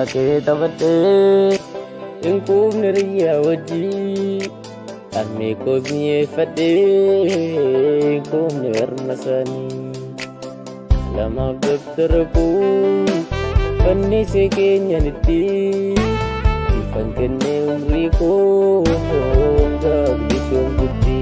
Daakee taphadhee hin quufne riyyaa wajjii harmee koos mi'eeffadhee hin quufne harma isaanii. Lamaaf dabtara koo fannisee keenyanitti ifan kennee umrii koo hanga bilisoomtutti.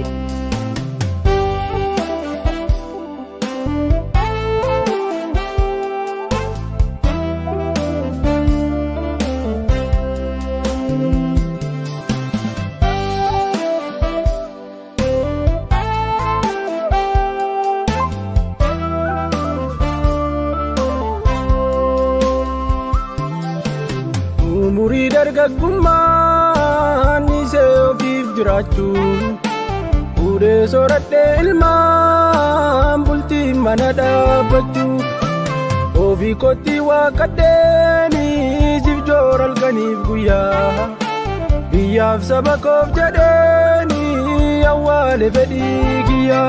Umurii dargaggummaan isee ofiif jiraachuu fuudhee soradhee ilmaan bultii mana dhaabbachuu ofii kootti waaqadheeni siif joora halkaniif guyyaa biyyaaf saba koof jedheeni awwaale fedhii kiyyaa.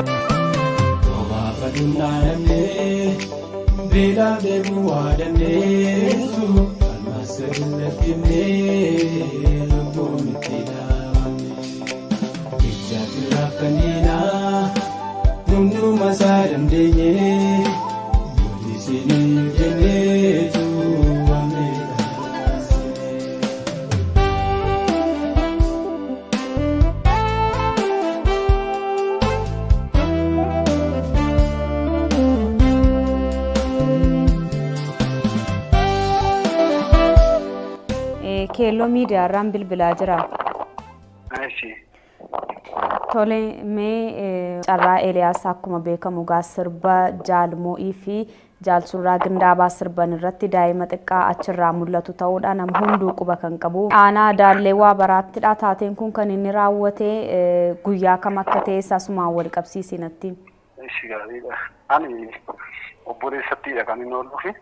Obaafachuun dhaadannee beelaaf deemuu waa dandeessu. Maasirratti lubbuun itti dhaabamne. Ijaa firraaf kanniinaa hunduma isaa dandeenye. Nuti isiniif jenneetu waamne dhalaasine. Keelloo miidiyaarraan bilbilaa jira. Tole, mee carraa Eeliyaas akkuma beekamu gaa sirba Jaalmo'ii fi Jaalsurraa Gindaabaa sirban irratti daa'ima xiqqaa achirraa mul'atu ta'uudha nama hunduu quba kan qabu. Aanaa Daallee waa baraattidha. Taateen kun kan inni raawwate guyyaa kam akka ta'e asumaan wal qabsiisi natti. Ishi gaariidha. Ani obboleessattiidha kan inni ooluufi.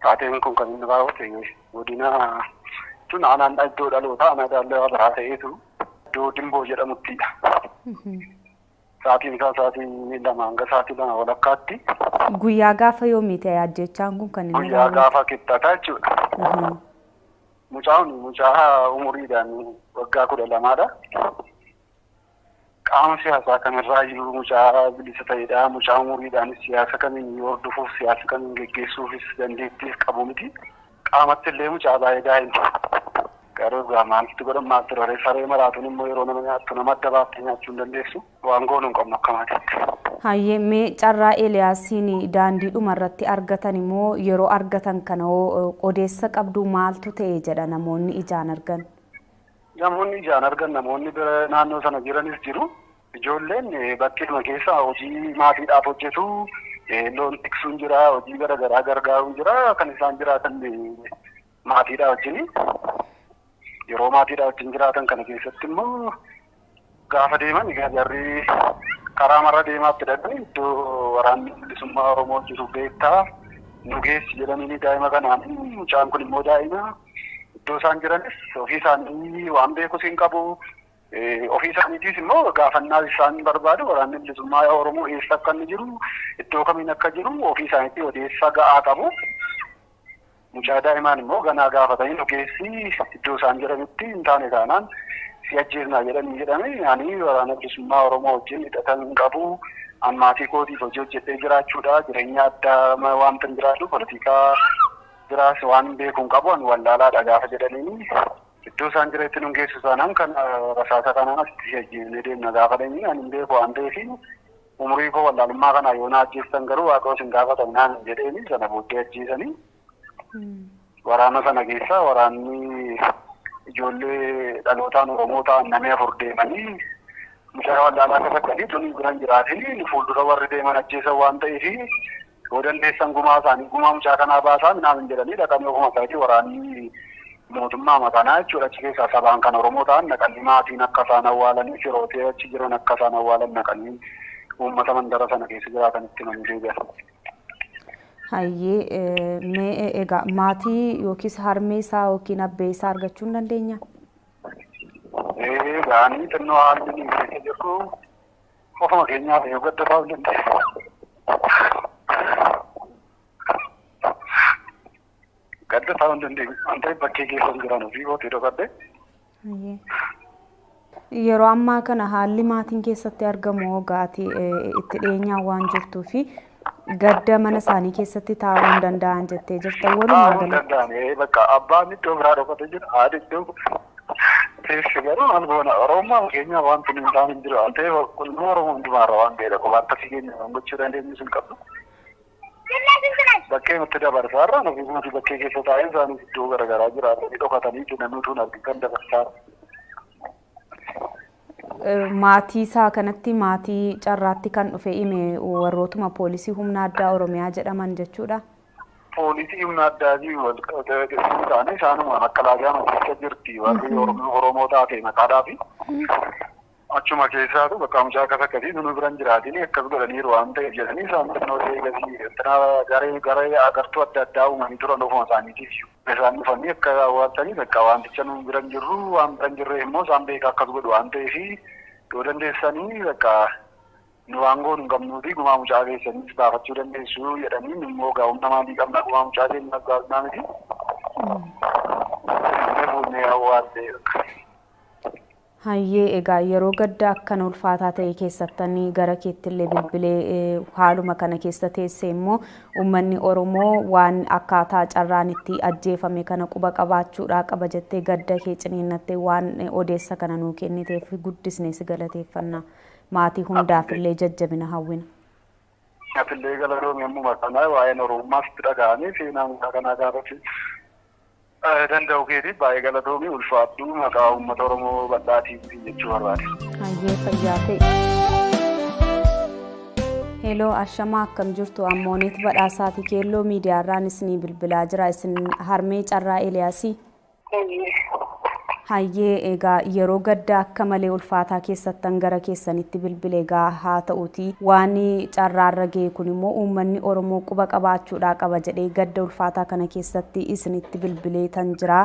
Taateen kun kan inni raawwate godina jechuun aanaan iddoo dhalootaa aanaa Daallee waa baraa ta'eetu iddoo Dimboo jedhamuttidha. Sa'aatiin isaa sa'aatii 2 hanga sa'aatii 2 walakkaatti. Guyyaa gaafa yoomii ta'e ajjechaan kun kan inni Guyyaa raawwate? gaafa kibxataa jechuudha. Mucaan mucaa umuriidhaan waggaa 12dha. Qaama siyaasaa kamirraa iyyuu mucaa bilisa ta'edha. Mucaa umuriidhaanis siyaasa kamiin hordofuuf siyaasa kamiin geggeessuufis dandeettiif qabu miti. Qaamatti illee mucaa baay'ee daa'ima. Garuu egaa maaltu godhan maaltu raree saree maraatuun immoo yeroo nama nyaattu nama adda baaftee nyaachuu hin dandeessu. Waan goonu hin qabnu akka maatiitti. Hayyee, mee carraa Eeliyaasiin daandii dhuma irratti argatan immoo yeroo argatan kana hoo odeessa qabdu maaltu ta'e jedha namoonni ijaan argan? Namoonni ijaan argan namoonni bira naannoo sana jiranis jiru. Ijoolleen bakkeema keessa hojii maatiidhaaf hojjetu, loon tiksuun jira, hojii garaagaraa gargaaruun jira, kan isaan jiraatan maatiidhaa wajjini. Yeroo maatiidhaa wajjin jiraatan kana keessatti immoo gaafa deeman egaa jarri karaa marra deemaatti dhaqanii iddoo waraanni bilisummaa Oromoo jiru beektaa nu geessi jedhanii daa'ima kanaan mucaan kun immoo daa'ima iddoo isaan jiranis ofii isaanii waan beekus hin qabu. Ofii isaaniitiis immoo gaafannaa isaan barbaadu waraanni bilisummaa Oromoo eessa akka inni jiru iddoo kamiin akka jiru ofii isaaniitti odeessa ga'aa qabu. Mucaa daa'imaan immoo ganaa gaafatanii nu geessi iddoo isaan jiranitti hin taane taanaan si ajjeesnaa jedhanii jedhame ani waraana bilisummaa Oromoo wajjin hidhata hin qabu. An maatii kootiif hojii hojjedhee jiraachuudha. Jireenya addaa waanta hin jiraadhu politikaa biraas waan beeku hin qabu ani wallaalaadha gaafa jedhanii iddoo isaan jiranitti nu geessu taanaan kana rasaasa kanaan asitti si ajjeesnee deemna gaafa dhanii ani hin beeku waan ta'eef umurii koo wallaalummaa kanaa yoo na ajjeessan garuu waaqa isin gaafatan naan jedheeni sana booddee ajjeesanii. Waraana sana keessa waraanni ijoollee dhalootaan Oromoo ta'an namni 4 deemanii mucaa wallaalaa akka sakkanii tuni biraan jiraatin fuuldura warri deeman ajjeesan waan ta'eef yoo dandeessan gumaa isaanii gumaa mucaa kanaa baasaa minaamin jedhanii dhaqanii ofuma isaatii waraanni mootummaa makaanaa jechuudha achi keessaa sabaan kan Oromoo ta'an naqanii maatiin akka isaan awwaalanii firootee achi jiran akka isaan awwaalan naqanii uummata mandara sana keessa jiraatanitti himanii deebi'an. Hayyee, mee egaa maatii yookiis harmee isaa yookiin abbee isaa argachuu hin dandeenya? Gaanii xinnoo haalli nuyi keessa jirru ofuma keenyaaf yoo gadda ta'uu dandeenya. Gadda Taa'uu hin dandeenye. Waan ta'eef bakkee keessa hin jiran ofii kootii dhokadhe. Yeroo ammaa kana haalli maatiin keessatti argamu gaatii itti dhiyeenyaan waan jirtuu fi gadda mana isaanii keessatti taa'uu hin danda'an jettee jirta. Walumaa Taa'uu hin danda'an. Bakka abbaan iddoo biraa dhokatee jira. Haadhi iddoo teessi garuu maal goona Oromoo keenya wanti nu isaan hin jiru waan ta'eef qulqulluu Oromoo hundumaarra waan ga'eedha. Kophaan tasii keenya waan gochuu dandeenyu sun qabnu. Bakkee nutti dabarsaarra nuti nuti bakkee keessa taa'ee isaanis iddoo garaagaraa jiraatanii dhokatanii namni utuu hin argin kan dabarsaarra. Maatii isaa kanatti maatii carraatti kan dhufe hime warrootuma poolisii humna addaa Oromiyaa jedhaman jechuudha. Poolisii humna addaatii wal ta'anii isaanuma makalaagaa keessa jirti warri Oromoo taate maqaadhaafi. Achuma keessaatu bakka mucaa akkas akkasii nunu bira hin jiraatin akkas godhaniiru waan ta'eef jedhanii isaan xinnoo eegasii garee agartuu adda addaa uumanii turan ofuma isaaniitiif. Isaan dhufanii akka awwaaltanii bakka wanticha nu bira hin jirru waan bira hin jirre immoo isaan beeka akkas godhu waan ta'eef yoo dandeessanii bakka nu waan goonu hin qabnuuti gumaa mucaa keessaniis baafachuu dandeessu jedhanii immoo gaa'umna maalii qabna gumaa mucaa keenyaaf gaafnaa miti. Inni fuudhee awwaaltee. Hayyee egaa yeroo gadda akkana ulfaataa ta'e keessattanii gara keettillee bilbilee haaluma kana keessa teessee immoo uummanni Oromoo waan akkaataa carraan itti ajjeefame kana quba qabaachuudhaa qaba jettee gadda kee ciniinnattee waan odeessa kana nuu kenniteef guddisnee si galateeffanna. Maatii hundaafillee jajjabina hawwina. Atillee galatoomi ammuma kana waa'een Oromummaas itti dhaga'amee seenaa mucaa kanaa gaafachuu danda'u keetiif baay'ee galatoomi ulfaadhu maqaa uummata Oromoo bal'aatiif jechuu barbaade. Hayyee fayyaa ta'e. Heloo ashamaa akkam jirtu ammooniit badhaasaati keelloo miidiyaarraan isinii bilbilaa jira isin harmee carraa Eeliyaasii. Hayyee egaa yeroo gadda akka malee ulfaataa keessattan gara keessanitti bilbile egaa haa ta'uuti waan carraarra ga'e kun immoo uummanni Oromoo quba qabaachuudhaa qaba jedhee gadda ulfaataa kana keessatti isinitti bilbilee tan jira.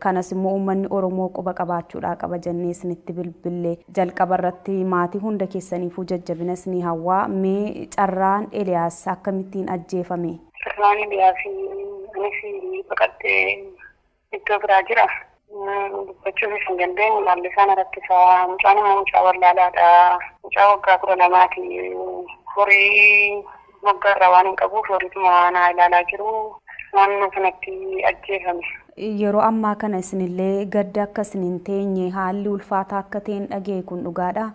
Kanas immoo uummanni Oromoo quba qabaachuudhaa qaba jennee isinitti bilbille jalqaba irratti maatii hunda keessaniifuu jajjabina isinii hawwaa. Mee carraan Eeliyaas akkamittiin ajjeefame? Carraan Eeliyaas anis baqattee iddoo biraa jira. Dubbachuufis hin dandeenye maalli isaan rakkisaa. Mucaan immoo mucaa wallaalaadha. Mucaa waggaa 12ti. Horii moggaarraa waan hin qabuuf horiituma waan ilaalaa jiru naannoo sanatti ajjeefame. Yeroo ammaa kana isinillee gadda akka isin hin teenye haalli ulfaataa akka ta'een dhaga'e kun dhugaadhaa?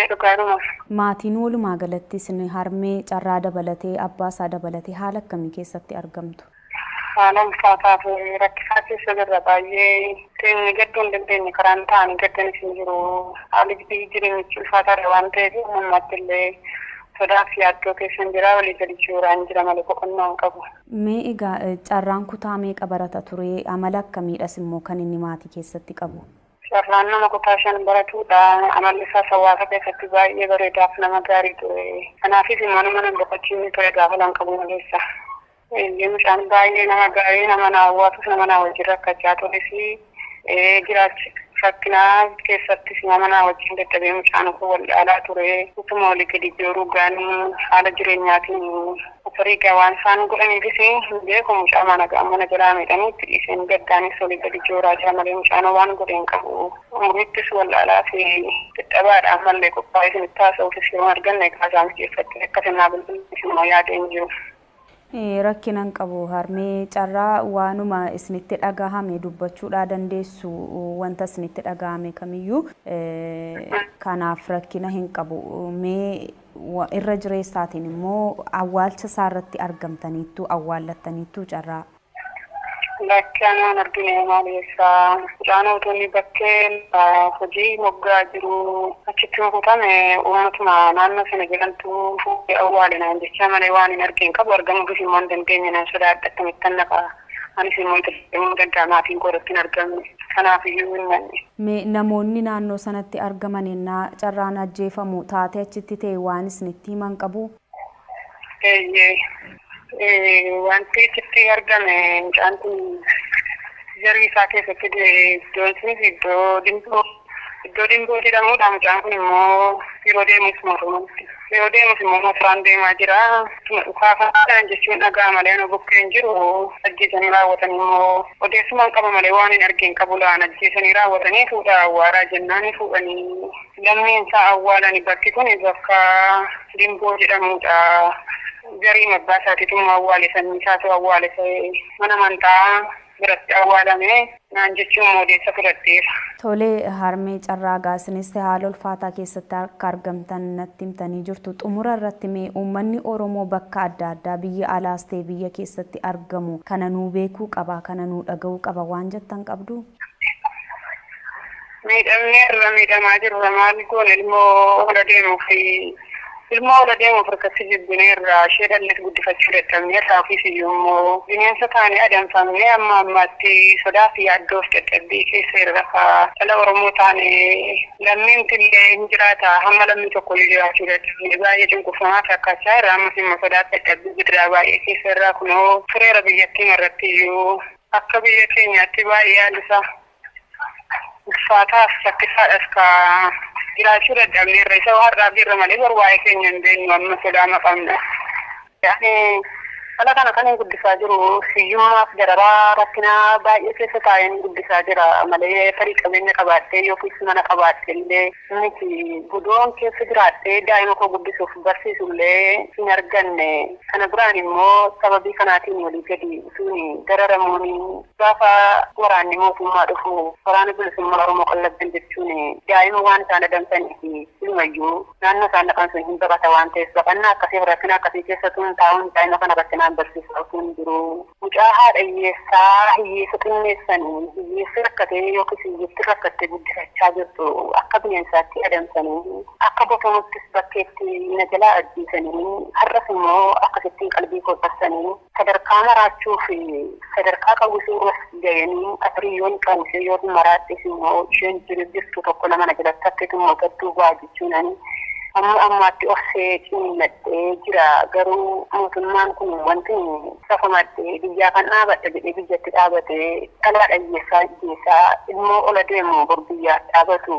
Dhugaadhuma. Maatiin walumaa galatti isin harmee carraa dabalatee abbaa isaa dabalatee haala akkamii keessatti argamtu? Haala ulfaataa fi rakkisaa keessa jirra baay'ee teenye gadduu hin dandeenye karaan ta'anii gaddanis hin jiru. Haalli jireenyichi ulfaataadha waan ta'eef uumamatti illee sodaa fi yaaddoo keessa hin jira walii gadi jooraan jira malee boqonnaa hin qabu. Mee egaa carraan kutaa meeqa barata ture amala akkamiidhas immoo kan inni maatii keessatti qabu? Carraan nama kutaa 5 baratudha. Amalli isaas hawaasa keessatti baay'ee bareedaaf nama gaarii ture. Kanaafis immoo nama nan boqochiifne ture gaafa lan qabu maleessa. Mucaan baay'ee nama gaarii nama na hawwatus nama na wajjin rakkachaa tures jiraachi rakkinaa keessattis nama na wajjin dadhabee mucaan koo wallaalaa ture. Utuma walii gadi jooruu gaanii haala jireenyaatiin tarii waan isaan godhaniifis hin beeku mucaa mana mana jalaa miidhanii itti dhiiseen gaddaanis walii gadi jooraa jira malee mucaan waan godhe hin qabu. Umriittis wallaalaa fi dadhabaadha ammallee qophaa'ee isinitti haasa'uufis yeroo arganne egaa mijeeffattee akka isin naa bilbiltis immoo yaadee hin jiru. Rakkina hin qabu harmee carraa waanuma isinitti dhagahame dubbachuudhaa dandeessu wanta isinitti dhagahame kamiyyuu kanaaf rakkina hin qabu. Mee irra jireessaatiin immoo awwaalcha isaa irratti argamtaniittu awwaallattaniittu carraa. Lakki anaan argine maal eessaa mucaan otoo inni bakkee hojii moggaa jiru achitti rukutame uummatuma naannoo sana jirantu fuudhee awwaale naan jecha malee waan hin argin qabu argamuufis immoo hin dandeenye nan sodaadha akkamittan naqa anis immoo itti danda'a maatiin koo irratti hin argamne kanaaf iyyuu hin manne. Mee namoonni naannoo sanatti argaman ennaa carraan ajjeefamu taatee achitti ta'e waan isinitti himan qabu? Wanti achitti argame mucaan kun jarii isaa keessatti iddoon sunis iddoo dimboo jedhamudha. Mucaan kun immoo yeroo deemus mormatti Yoo deemus immoo motoraan deemaa jira. Dhukaafaadhaan jechuun dhagaa malee nu bukkeen jiru. Ajjeesanii raawwatanii immoo odeessumaan qaba malee waan hin argin qabu laan ajjeesanii raawwatanii fuudha awwaaraa jennaan fuudhanii lammiin isaa awwaalanii bakki kun bakka Dimboo jedhamudha. Garii abbaa isaatiitu awwaale sanyii isaatu awwaale mana amantaa biratti awwaalame naan jechuun odeessa fudhadheera. Tolee, harmee carraa gaasinis haala ulfaataa keessatti akka argamtan natti himtanii jirtu. Xumura irratti mee uummanni Oromoo bakka adda addaa biyya alaas ta'e biyya keessatti argamu kana nuu beekuu qaba, kana nuu dhaga'uu qaba waan jettan qabdu? Miidhamnee irra miidhamaa jirra. Maal goone ilmoo ola deemuuf ilmoo ola deemuuf harkatti jibbineerra ishee dhalles guddifachuu dadhabneerra ofiis iyyuu immoo bineensa taane adamfamnee amma ammaatti sodaa fi yaaddoof dadhabbii keessa irra dhala Oromoo taane lammiin illee hin jiraata hamma lammii tokko illee jiraachuu dadhabne baay'ee cunqurfamaa fakkaachaa irra ammas immoo sodaa fi dadhabbii gidiraa baay'ee keessa irraa kunoo tureera biyyattiin irratti iyyuu akka biyya keenyaatti baay'ee haalli ulfaataaf rakkisaadhas ka jiraachuu dadhabneerra isa har'aaf jirra malee bor waa'ee keenya hin beeknu amma sodaa qabna. Ani dhala kana kan hin guddisaa jiru hiyyummaaf dararaa rakkinaa baay'ee keessa taa'een guddisaa jira malee tarii qabeenya qabaadhee yookiis mana qabaadhee illee miti gudoon keessa jiraadhee daa'ima koo guddisuuf barsiisu illee hin arganne. Kana biraan immoo sababii kanaatiin walii gadi utuun dararamuun gaafa waraanni mootummaa dhufu waraana bilisummaa Oromoo qallabdan jechuun daa'ima waan isaan adamsanii fi ilmayyuu naannoo isaan dhaqan sun hin baqata waan ta'eef baqannaa akkasii rakkina akkasii keessattuu taa'uun daa'ima kana rakkinaan barsiisaa utuu hin jiru. Mucaa haadha hiyyeessaa hiyyeessa xinneessanii hiyyeessa rakkatee yookiis hiyyeetti rakkattee guddifachaa jirtu akka bineensaatti adamsanii akka bosonuttis bakkeetti na jalaa ajjeesanii har'as immoo akkasittiin qalbii koo cabsanii sadarkaa maraachuu fi sadarkaa qawwisuu irras ga'anii atiriyyoon qawwisee yoo maraattis immoo isheen jiru jirtu tokko nama na jalatti hafteetu immoo gadduu ba'a jechuun ani amma ammaatti obsee ciniinnadhee jira. Garuu mootummaan kun wanti safamadhee biyyaa kan dhaabadha jedhee biyyatti dhaabatee dhalaadha hiyyeessaa hiyyeessaa ilmoo ola deemu bor biyyaaf dhaabatu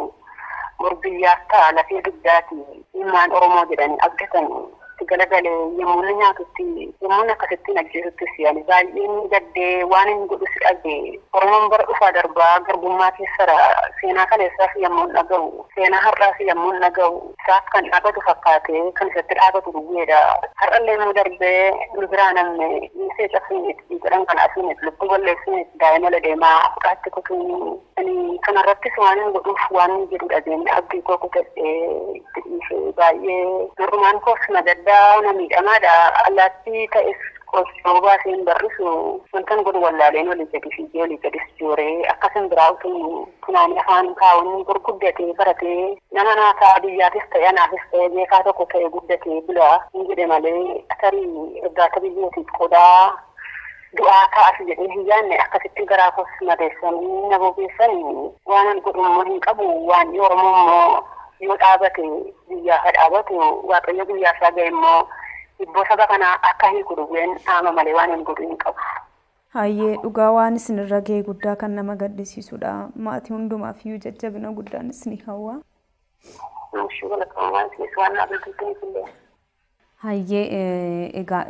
bor biyyaaf ta'a lafee dugdaati ilmaan Oromoo jedhanii abdatanii itti galagalee yommuu inni nyaatutti yommuu inni akkasittiin ajjeesuttis ani baay'een gaddee waan inni godhus dhabe. Oromoon bara dhufaa darbaa garbummaa keessara seenaa kaleessaas yommuu dhaga'u seenaa har'aas yommuu dhaga'u isaaf kan dhaabatu fakkaatee kan isatti dhaabatu dhuggeedha. Har'allee immoo darbee nu biraa namne dhiisee cabsuun godhan kana asuun lubbuu balleessuun daa'ima ola deemaa fudhaatti kutuun ani kanarrattis waan inni godhuuf waan inni jedhu dhageenye abdii koo kutadhee itti dhiisee baay'ee mormaan koos na gaddaa na miidhamaadha. Allaattii ta'es qochoo baaseen barrisu wantan godhu wallaaleen olii gadi fiigee olii gadis jooree akkasin biraa utuun funaanii afaan kaawwan gurguddatee baratee nama naa ta'a biyyaafis ta'e anaafis ta'e beekaa tokko ta'e guddatee bula hin jedhe malee tarii irgaata biyyootiif qodaa du'aa ta'as jedhee hin yaadne akkasitti garaa koos madeessanii na bobeessanii waan an godhu immoo hin qabu. Waan Oromoo immoo yoo dhaabate biyyaaf haa dhaabatu Waaqayyo biyyaaf isaa ga'e immoo ibboo saba kanaa akka hiiku dhugeen dhaama malee waan hin godhu hin qabu. Hayyee dhugaa waan isinirra ga'e guddaa kan nama gaddisiisudha. Maatii hundumaaf iyyuu jajjabina guddaan isinii hawwa. Hayyee egaa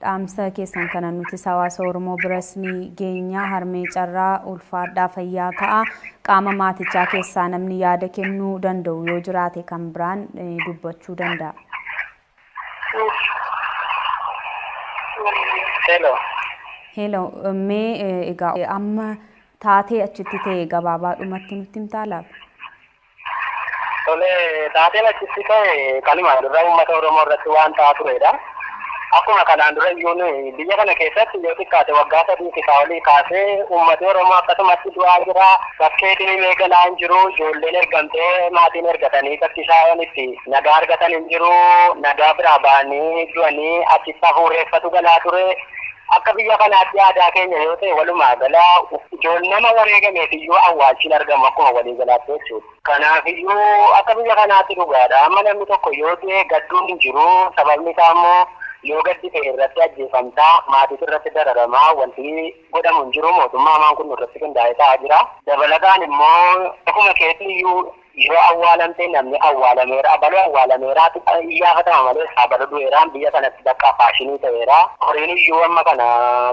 dhaamsa keessan kana nuti hawaasa Oromoo biras ni geenya. Harmee carraa ulfaadhaa fayyaa ta'a. Qaama maatichaa keessaa namni yaada kennuu danda'u yoo jiraate kan biraan dubbachuu danda'a. Hello. Hello, mee egaa amma taatee achitti ta'e gabaabaadhumatti nutti himtaa laata? Tole, taateen achitti ta'e kanuma dura uummata Oromoo irratti waan ta'aa turedha. Akkuma kanaan dura iyyuu biyya kana keessatti yoo xiqqaate waggaa 3 isaa olii kaasee uummati Oromoo akkasumatti du'aa jira. Bakkeetiin eegalaa hin jiru. Ijoolleen ergamtee maatiin ergatanii bakki isaan itti nagaa argatan hin jiru. Nagaa biraa ba'anii du'anii achitti hafuureeffatu galaa ture. Akka biyya kanaatti aadaa keenya yoo ta'e walumaa gala ijoollee nama wareegameef iyyuu awwaalchiin argamu akkuma walii galaatti jechuudha. Kanaaf iyyuu akka biyya kanaatti dhugaadha. Amma namni tokko yoo du'e gadduun hin jiru. Sababni isaa immoo Yoo gaddi ta'e irratti ajjeefamtaa, maatiitu irratti dararamaa, wanti godhamu hin jiru, mootummaa hamaan kun irratti qindaa'ee ta'aa jira. Dabalataan immoo akkuma keetti iyyuu yoo awwaalamte namni awwaalameera, abaluu awwaalameera iyyaafatama malee abaluu du'eeraan biyya kanatti bakka faashinii ta'eera. Horiin iyyuu amma kana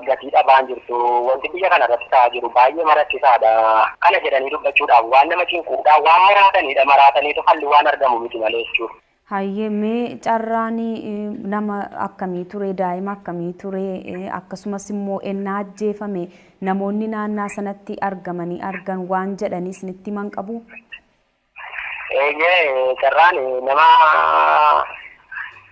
gatii dhabaan jirtu, wanti biyya kana irratti ta'aa jiru baay'ee marattisaadha. Kana jedhanii dubbachuudhaaf waan nama cinquudha, waan maraatanidha, maraataniitu halli waan argamu miti malee jechuudha. Hayyee, mee carraan nama akkamii ture, daa'ima akkamii ture, akkasumas immoo ennaa ajjeefame namoonni naannaa sanatti argamanii argan waan jedhanii isinitti himan qabu? Eeyyee, carraan nama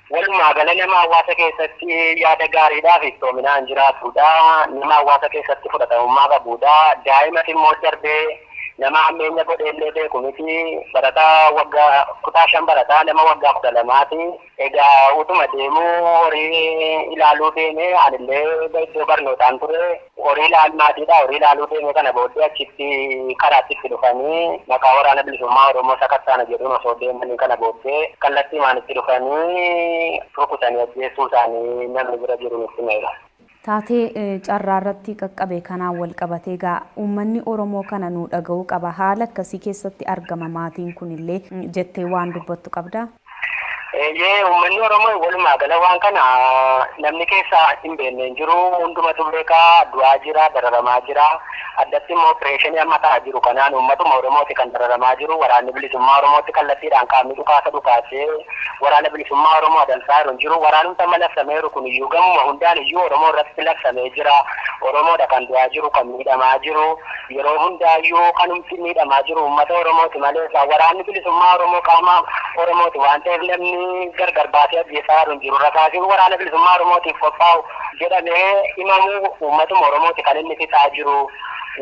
walumaa gala nama hawaasa keessatti yaada gaariidhaa fi iftoominaan jiraatudha. Nama hawaasa keessatti fudhatamummaa qabudha. Daa'imas immoo darbee nama hammeenya godhee illee beeku miti. Barataa waggaa kutaa 5 barataa nama waggaa 12ti. Egaa utuma deemuu horii ilaaluu deemee, anillee iddoo barnootaan ture. Horii ilaal maatiidha, horii ilaaluu deemee kana booddee achitti karaatti itti dhufanii maqaa Waraana Bilisummaa Oromoo sakattaana jedhuun osoo deemanii kana booddee kallattii maanitti dhufanii rukutanii ajjeesuu isaanii namni bira jiru nutti himeera. Taatee carraa irratti qaqqabe kanaan wal qabatee egaa uummanni Oromoo kana nu dhaga'uu qaba. Haala akkasii keessatti argama maatiin kunillee jettee waan dubbattu qabdaa? Eeyyee, uummanni Oromoo walumaa gala waan kana namni keessaa hin beekne hin jiru. Hundumatu beekaa, du'aa jira, dararamaa jira. Addatti immoo opereeshinii amma ta'aa jiru kanaan uummatuma Oromooti kan dararamaa jiru. Waraanni Bilisummaa Oromooti kallattiidhaan qaamni dhukaasa dhukaasee Waraana Bilisummaa Oromoo adamsaa jiru hin jiru. Waraanumti amma labsameeru kun iyyuu gamuma hundaan iyyuu Oromoo irratti labsamee jira. Oromoodha kan du'aa jiru, kan miidhamaa jiru. Yeroo hundaayyuu kanumti miidhamaa jiru uummata Oromooti malee Waraanni Bilisummaa Oromoo qaama Oromooti waan ta'eef namni gargar baasee ajjeesaa jiru hin jiru. Rasaasiin Waraana Bilisummaa Oromootiif qophaa'u jedhamee himamu uummatuma Oromooti kan inni fixaa jiru.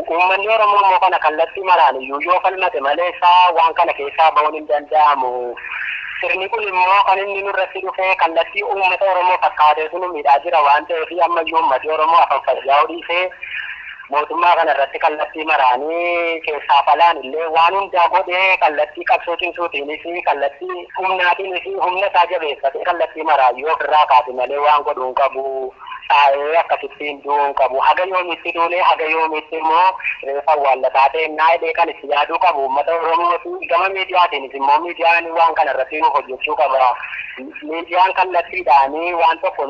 Uummanni Oromoo immoo kana kallattii maraan iyyuu yoo falmate malee isaa waan kana keessaa ba'uun hin danda'amu. Sirni kun immoo kan inni nurratti dhufee kallattii uummata Oromoo fakkaatee sun miidhaa jira waan ta'eef ammayyuu uummati Oromoo afaan fayyaa dhiisee mootummaa kana irratti kallattii maraanii keessaa falaan illee waan hundaa godhee kallattii qabsoo cimsuutiinis kallattii humnaatiinis humna isaa jabeeffatee kallattii maraan yoo ofirraa kaase malee waan godhuu hin qabu. Taa'ee akkasittiin du'uu hin qabu. Haga yoomitti duunee haga yoomitti immoo reeffa awwaallataa ta'e naa hidhee kan itti yaaduu qabu uummata Oromooti. Gama miidiyaatiinis immoo miidiyaan waan kana irratti nuuf hojjechuu qaba. Miidiyaan kallattiidhaanii waan tokko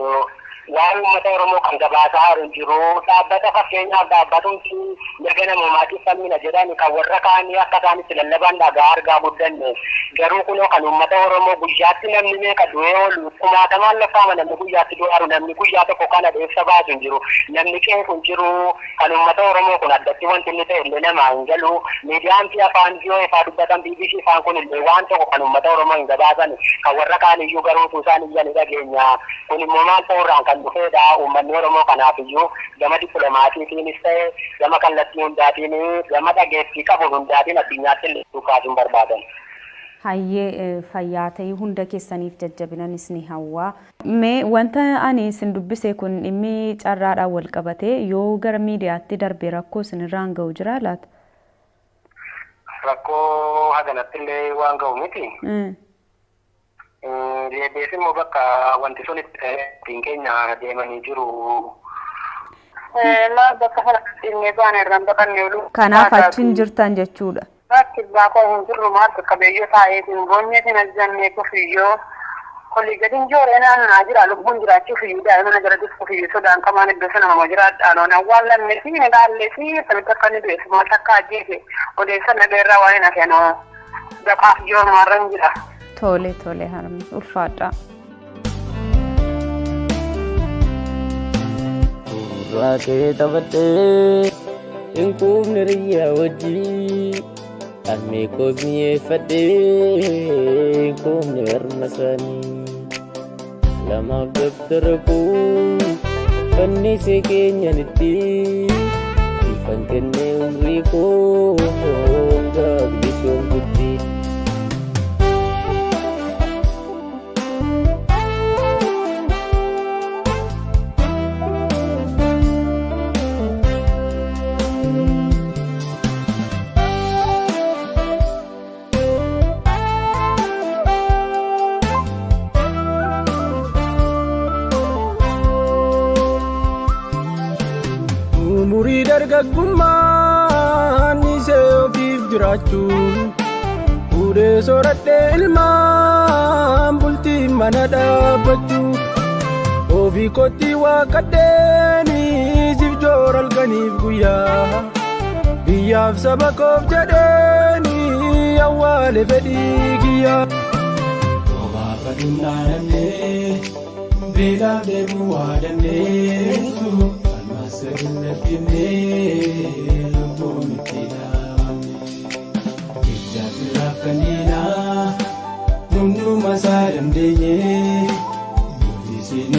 waan uummata Oromoo kan gabaasaa jiru hin jiru. Dhaabbata fakkeenyaaf dhaabbatumti mirga namoomaatiif falmina jedhan kan warra kaanii akka isaan itti lallaban dhagaa argaa guddanne. Garuu kunoo kan uummata Oromoo guyyaatti namni meeqa du'ee oolu, kumaatamaan lakkaa'ama namni guyyaatti du'aaru, namni guyyaa tokko kana dheessa baasu hin jiru. Namni qeequ hin jiru. Kan uummata Oromoo kun addatti wanti inni ta'e illee namaa hin galu. Miidiyaan fi afaan VOA fa'aa dubbatan, BBC fa'aan kun illee waan tokko kan uummata Oromoo hin gabaasan, kan warra kaan iyyuu garuu utuu isaan iyyan ni dhageenya. Kun immoo maal ta'uurraan kan dhufeedha? Uummanni Oromoo kanaaf iyyuu gama dippiloomaatiitiinis ta'e gama kallattii hundaatiin gama dhageettii qabu hundaatiin addunyaatti illee dhukaasuun barbaadan. Hayyee, fayyaa ta'ii, hunda keessaniif jajjabinanis ni hawwaa. Mee wanta ani isin dubbise kun dhimmi carraadhaan wal qabatee yoo gara miidiyaatti darbe rakkoo isinirraan ga'u jira laata? Rakkoo haganatti illee waan ga'u miti. Deebiis immoo bakka wanti sun itti ta'e keenya deemanii jiru. Maal bakka sanatti dhinnee baane irraan baqannee oolu. Kanaaf achi hin jirtan jechuudha. Bakki baakoo hin jirru, maal bakka beeyyoo taa'eetiin boonyeetiin ajjannee kufiyyoo olii gadi hin jooree naannaa jira, lubbuun jiraachuuf iyyuu daa'ima na jala dhuftuuf iyyuu sodaan qamaan iddoo sana nama jiraadhaan oon awwaallanne fi ni dhaallee fi samitti akka inni du'e maal takka ajjeese odeessan dhageerraa waan hin hafeenoo baqaaf joormaarra hin jira. Tole tole, harmi ulfaadha. Gurraaqee taphadhee hin quufne riyyaa wajjii, harmee koos mi'eeffadhee hin quufne harma isaanii. Lamaaf dabtara koo fannisee keenyanitti ifan kennee umrii koo hanga bilisoomtutti. Dargaggummaan isee ofiif jiraachuu fuudhee sooradhee ilmaan bultii mana dhaabbachuu ofii kootti waaqadheeni siif joora halkaniif guyyaa biyyaaf saba koof jedheeni awwaale fedhii kiyyaa. Obaafachuun dhaanannee beelaaf deebuu waa dandeessu falmaas gadi hin lakkifnee lubbuun itti dhaabamne. Jecha firaaf kanneenaa hunduma isaa dandeenye nuti isin